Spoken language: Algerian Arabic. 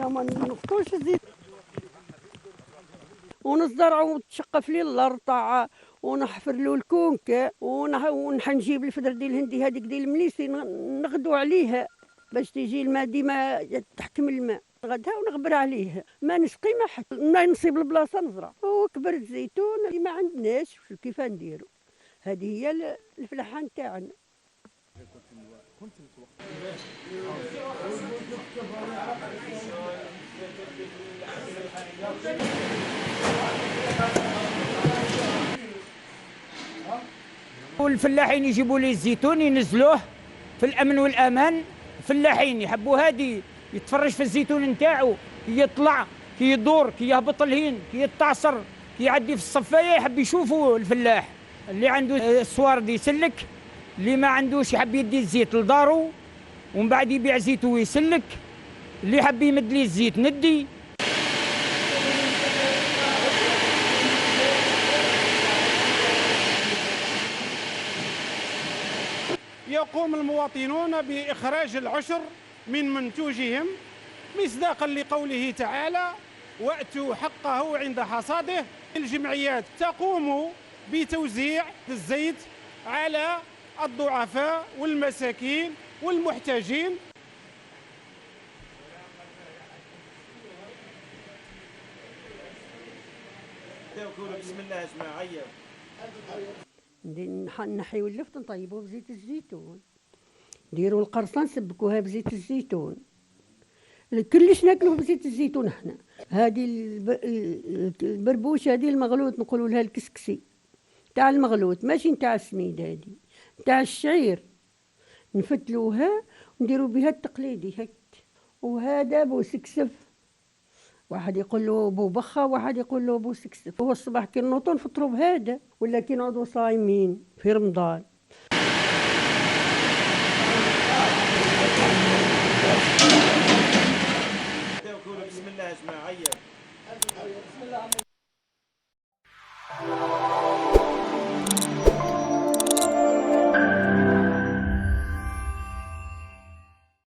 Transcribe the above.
لا ما نقطوش الزيت ونزرعو وتشقف لي الارض تاع ونحفر له الكونكه ونجيب الفدر ديال الهندي هذيك ديال المليسي نغدو عليها باش تيجي الماء ديما تحكم الماء غدها ونغبر عليه ما نسقي ما حتى ما نصيب البلاصة نزرع. وكبر الزيتون اللي ما عندناش كيف نديرو. هذه هي الفلاحة نتاعنا. والفلاحين يجيبوا لي الزيتون ينزلوه في الامن والامان. الفلاحين يحبوا هادي يتفرج في الزيتون نتاعو كي يطلع كي يدور كي يهبط الهين كي يتعصر كي يعدي في الصفايه، يحب يشوفوا الفلاح. اللي عنده السوارد يسلك، اللي ما عندوش يحب يدي الزيت لدارو ومن بعد يبيع زيته ويسلك، اللي يحب يمد لي الزيت ندي. يقوم المواطنون بإخراج العشر من منتوجهم مصداقا لقوله تعالى وأتوا حقه عند حصاده. الجمعيات تقوم بتوزيع الزيت على الضعفاء والمساكين والمحتاجين. بسم الله يا جماعة. نحيو اللفت نطيبوه بزيت الزيتون، نديرو القرصه نسبكوها بزيت الزيتون، كلش ناكلوه بزيت الزيتون حنا. هذه البربوشه هذه المغلوط نقولوا لها الكسكسي تاع المغلوط، ماشي نتاع السميد، هذه نتاع الشعير نفتلوها ونديرو بها التقليدي هك. وهذا بوسكسف، واحد يقول له بوبخه واحد يقول له بوسكسف. هو الصباح كي نوضو نفطروا بهذا ولا كي نعودوا صايمين في رمضان. بسم الله يا جماعة. بسم الله.